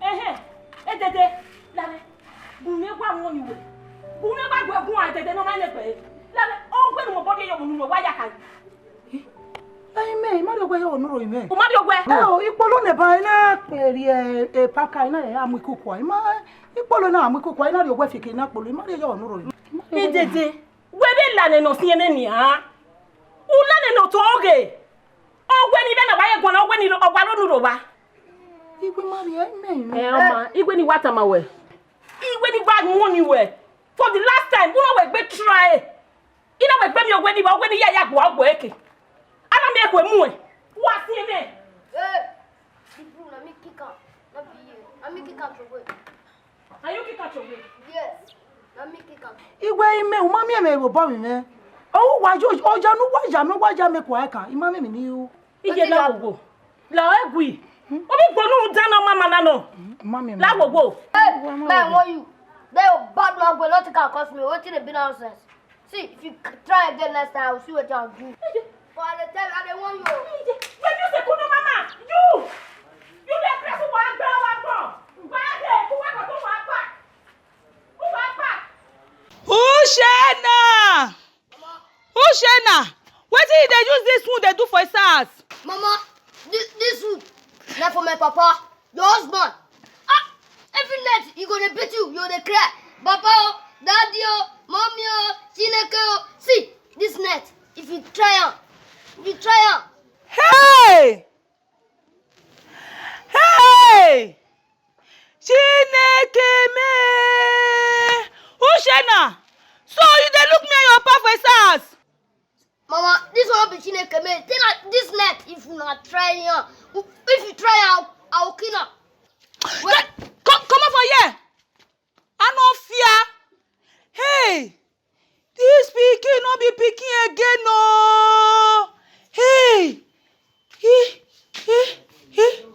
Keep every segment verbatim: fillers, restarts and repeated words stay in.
Ehe, edede, lale. Bunegwa ngoni we. Bunegwa gwe gwa edede no mane gwe. Lale, ogwe no mobode yo munu wa ya kan. Ayi me, imari ogwe yo nuro ime. Umari ogwe. Oh, ikpolo ne ba ina peri e paka ina ya amikuku. Ima ikpolo na amikuku ina ri ogwe fiki ina kpolo imari yo nuro ime. Edede, we be lale no siene ni ha. Ulale no toge. Ogwe ni be na wa ye gwa na ogwe ni ogwa lo nuro wa. Igwe mari ayi me. Eh, ọma, igwe ni wata ma we. Igwe ni wa ngoni we. For the last time, una we gbe try. Ina we gbe mi ogwe ni ba ogwe ni ya ya gwa ogwe eke. Ana mi ekwe mu e. Wa siene. Hey, the bro, na me kick am. Na be you. Na me kick am to go. Are you kick am to go? Yes. Na me kick am. Igwe ime, umami eme bo bo mi me. Oh, wa jo, oja nu wa ja me, wa ja me kwa ka. Imami mi ni u. Ije la ogo. La egwi. Obi gbonu dana mama na no. Mami. La wogo. Hey, man, what you? They bad man go not can cost me. What did they be nonsense? See, if you try again next time, I will see what I'll do. For the time I dey warn you. When you say kuno mama, you, you dey press one bell, one bell. Why dey? Who want to one pack? Who want pack? Uchenna! Uchenna! Wetin you dey use this wound dey do for his house? Mama, this, this wound na for my papa, your husband. Ah, every night he go dey beat you, you dey cry. Papa o, daddy o, mommy o, Chineke o. See, this night, if you try am, if you try am. Hey! Hey! Chineke me! Uchenna! So you dey look me and your papa for his house? Mama, this one be Chineke me. Tell her this night if you not try am. If you try am, I will kill am. Wait. Come, come out for here! I no fear. Hey! This pikin no be pikin again o. Hey! Hey! Hey! Hey!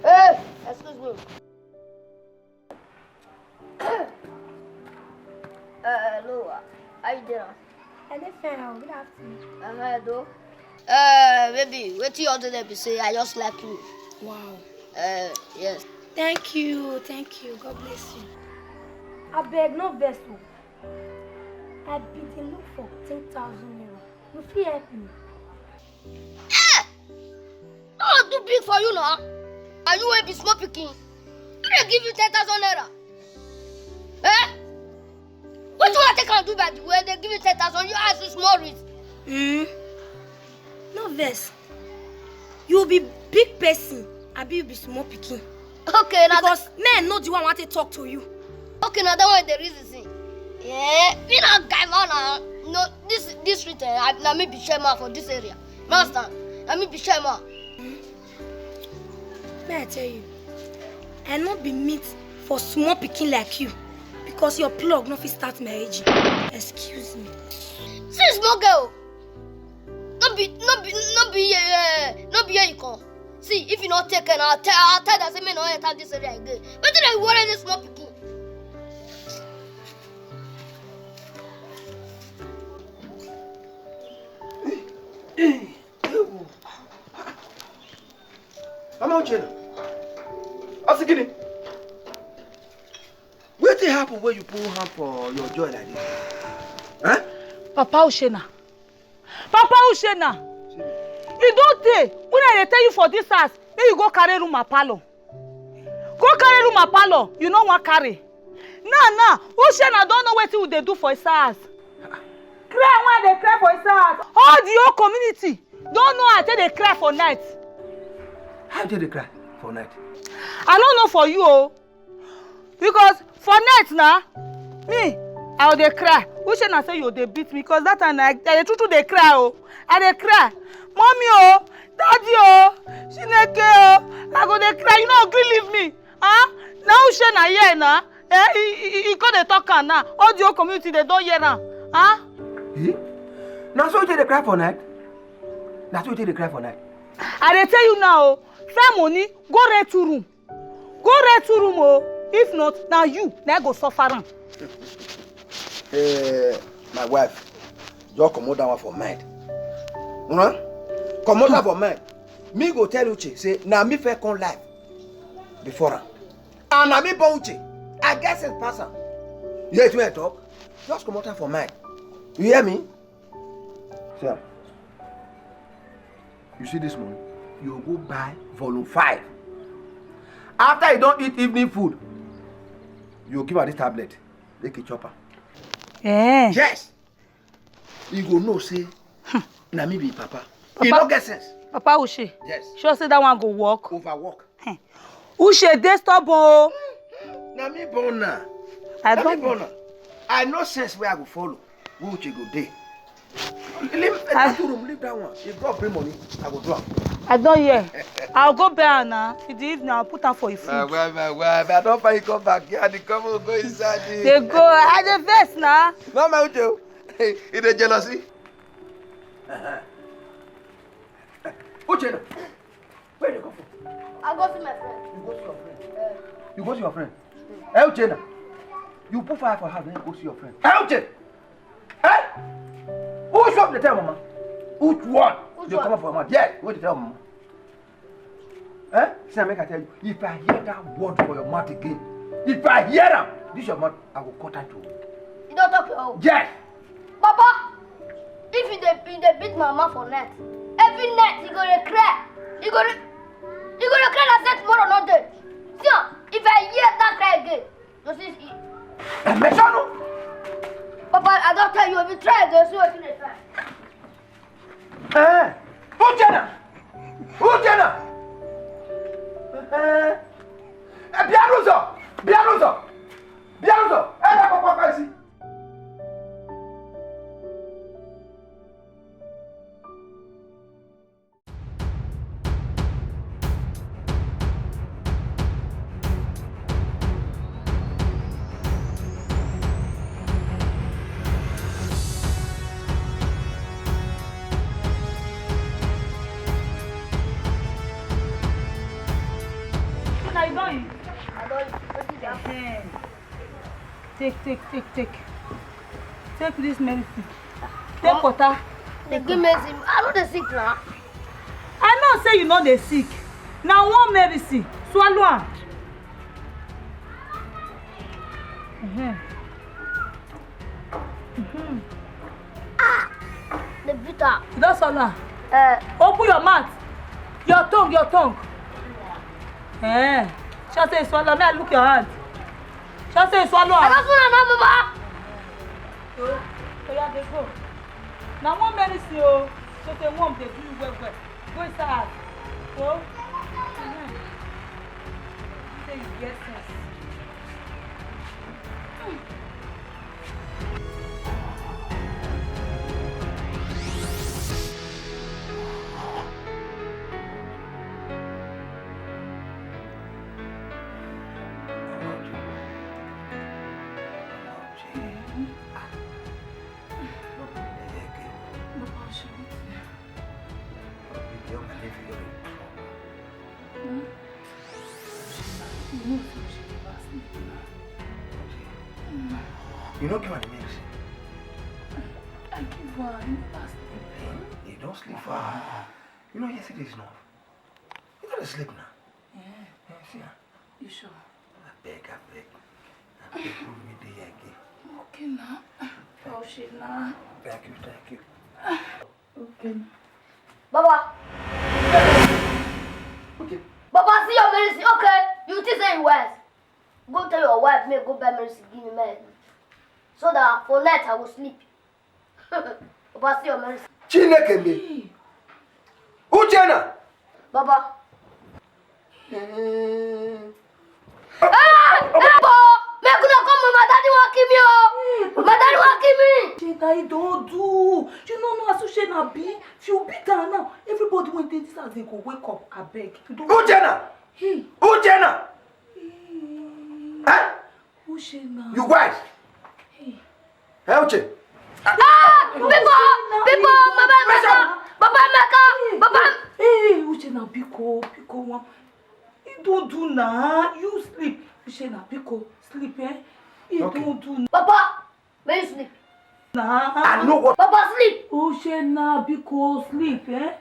Hey, excuse me. Uh, hello, uh, how you doing? I dey fine, oh, good afternoon. Uh, hello. Uh, baby, wetin you do there be say I just like you. Wow. Uh, yes. Thank you, thank you. God bless you. Abeg, no vex o. I bin dey look for ten thousand naira. You fit help me? Eh! No too big for you now. And you wey be small pikin. I dey give you ten thousand naira. Eh? Wetin you take am do by the way? They give you ten thousand, you ask you small risk. Mm. No vex. You be big person, abi you be small pikin? Okay, na because men know the one want to talk to you. Okay, na that one the reason. Yeah, me na guy man na. No, this this street, eh, I, na me be chairman for this area. You understand? Na me be chairman. May I tell you, I no be meat for small pikin like you, because your plug no fit start my engine. Excuse me. See small girl. No be, no be, no be here, no be here you come. See, if you no take care, I'll tell, I'll tell that say me no enter this area again. But then I worry this small pikin. Mama Uchenna, Asigini, wetin happen wey you put hand for your joy like this? Eh? Papa Uchenna, Papa Uchenna, e don tey when I dey tell you for this house, make you go carry room and parlour. Go carry room and parlour, you no wan carry. Now, now, Uchenna don know wetin we dey do for his house. Cry wey I dey cry for his house. All the whole community don know I take dey cry for night. How you take dey cry for night? I no know for you o. Because for night na, me, I go dey cry. Uchenna say you dey beat me because that time I, I dey true true dey cry o. I dey cry. Mommy o, daddy o, Chineke o, I go dey cry. You no gree leave me. Huh? Na Uchenna here na. Eh, he, he, he come dey talk am now. All the whole community dey don hear am. Huh? Eh? Na so you take dey cry for night? Na so you take dey cry for night? I dey tell you now o. Fair money, go rent two room. Go rent two room o. If not, na you na go suffer am. Eh, my wife, just comot that one for mind. Huh? Comot that for mind. Me go tell Uche say na me first come life before am. And na me born Uche. I get sense pass am. You hear wetin I talk? Just comot am for mind. You hear me? Sir, you see this money? You go buy volume five. After you don eat evening food, you go give am this tablet. Make e chop am. Eh. Yes. You go know say na me be papa. You Papa, no get sense. Papa Uche. Yes. Sure say that one go work. Overwork. Uche dey stubborn o. Na me born na. I Na me don born na. I know sense wey I go follow. Wey Uche go dey. Leave I that two room, leave that one. If God bring money, I go do am. I don hear. I'll go buy am now. In the evening, I'll put am for your food. My wife, my wife, I don find you come back. Yeah, the come on, go inside. Dey go. I dey vex na. No, my Uche o. He dey jealousy. Uh-huh. Uche na. Where you dey come from? I go see my friend. You go see your friend? Eh. You go see your friend? Eh, Uchenna, you put fire for house, then you go see your friend. Eh, Uche! Eh? Which one dey tell mama? Which one? Which dey one? Come out for your mouth? Yes, wey dey tell mama? Eh? See, make I tell you, if I hear that word for your mouth again, if I hear am, this your mouth, I go cut am to. You don talk your own. Yes. Papa, if you dey, you dey beat my mama for night, every night you go dey cry. You go dey, you go dey cry like say tomorrow no dey. See am, if I hear that cry again, you see, see. Eh, Meshanu! Papa, I don tell you, if you try again, see wetin dey try. Eh, Uchenna! Uchenna! Eh, eh, bịa n'ụzọ! Bịa n'ụzọ! Bịa n'ụzọ! Eh, eh, papa, papa, see. Una, you don eat? I don eat. Wetin dey happen? Ehem. Take, take, take, take. Take this medicine. Take water. Dey give medicine. I no dey sick na. I know say you no dey sick. Na one medicine. Swallow am. Mhm. Mhm. Ah! Dey bitter. You don swallow am? Eh. Open your mouth. Your tongue, your tongue. Eh. Sure say you swallow am. Make I look your hand. Sure say you swallow am. I don swallow am, Mama. Oh, oya, dey go. Na one medicine o. Sure say worm dey do you well well. Go inside house. Oh. Mhm. Say you get sense. Hmm. No be me dey hear again. No be the young lady for your trouble. You know say she dey pass me now. You no give her the medicine. I give her, you never sleep. You don't sleep for her. You know yesterday is enough. You gotta sleep now. Eh? Eh, see her. You sure? I beg, I beg. I beg, put me there again. Okay now. Oh, shit now. Thank you, thank you. Okay. Baba. Okay. Baba, see your medicine. Okay. You think say you wise? Go tell your wife, make go buy medicine, give me medicine. So that for night I will sleep. Baba, see your medicine. Chineke me. Uchenna. Baba. Eh. Ah! Ebo! Make una come, my daddy wan kill me oh! My daddy wan kill me! Uchenna, you don do. You no know as Uchenna be? If you beat her now, everybody wey dey this house dey go wake up, abeg. You don. Uchenna! Hey. Uchenna! Eh? Uchenna. You wise? Hey. Hey, Uche. Ah! People! People! Baba Emeka! Baba Emeka! Baba. Hey, Uchenna, biko, biko, one. You don't do na. You sleep. Uchenna, biko, sleep, eh? You don't do na. Papa, may you sleep. Na. I know what. Papa, sleep. Uchenna, biko, sleep, eh?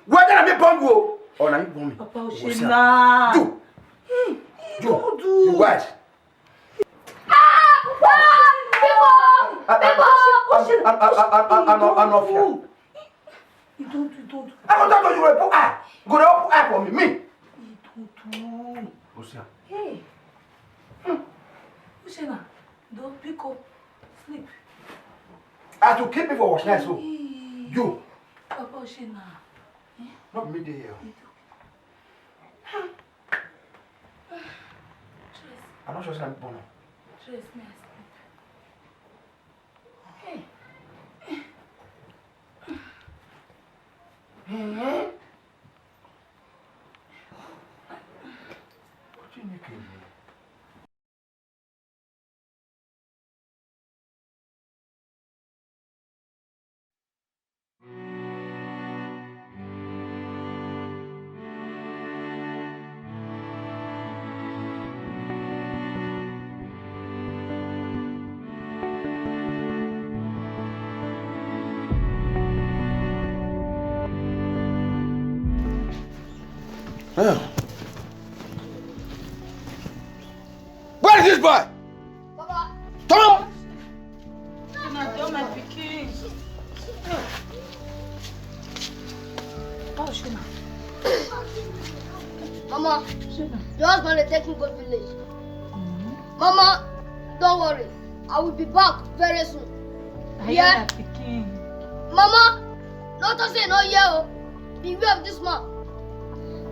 Whether I may bomb you or na you bomb me. Papa, Uchenna. Do. You don't do. You wise. I go talk to you, put eye. Go dey put eye for me. Me. Hey. Uchenna, do pick up, sleep. As you keep me for watch night so. You. Papa Uchenna. Not me dey here. I'm not sure say I'm born. Dress me, I sleep. Hey. Hey. What you making me? Where is this boy? Papa. Come on. Una don my pikin. How she na? Mama, your husband dey take me go village. Mama, don't worry. I will be back very soon. I hear my pikin. Mama, no talk say no hear o. Beware of this man.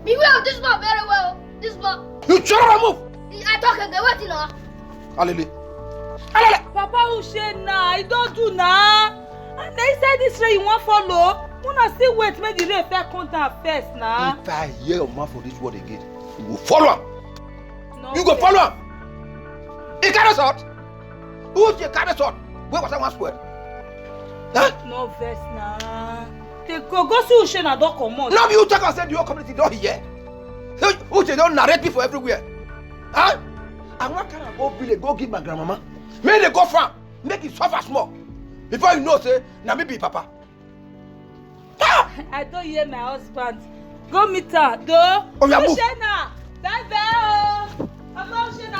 Beware of this man very well. This man. You shut up and move. I talk again. Wetin na? Alele. Alele. Papa Uchenna, I don do na. And na inside this rain you wan follow? Una still wait make the rain first come down first na. If I hear your mouth for this word again, you go follow am. No vex. You go follow am. E carry sword. Who dey carry sword? Wey water wan spoil. Huh? No vex na. Dey go go see Uchenna don comot. No be you talk am say the whole community don hear. Say Uche don narrate me for everywhere. Huh? I wan carry am go village go give my grandmama. Make dey go farm make e suffer small. Before you know say na me be papa. Ah! I don hear my husband. Go meet am do. Oya move. Uchenna, bye bye o. Papa Uchenna.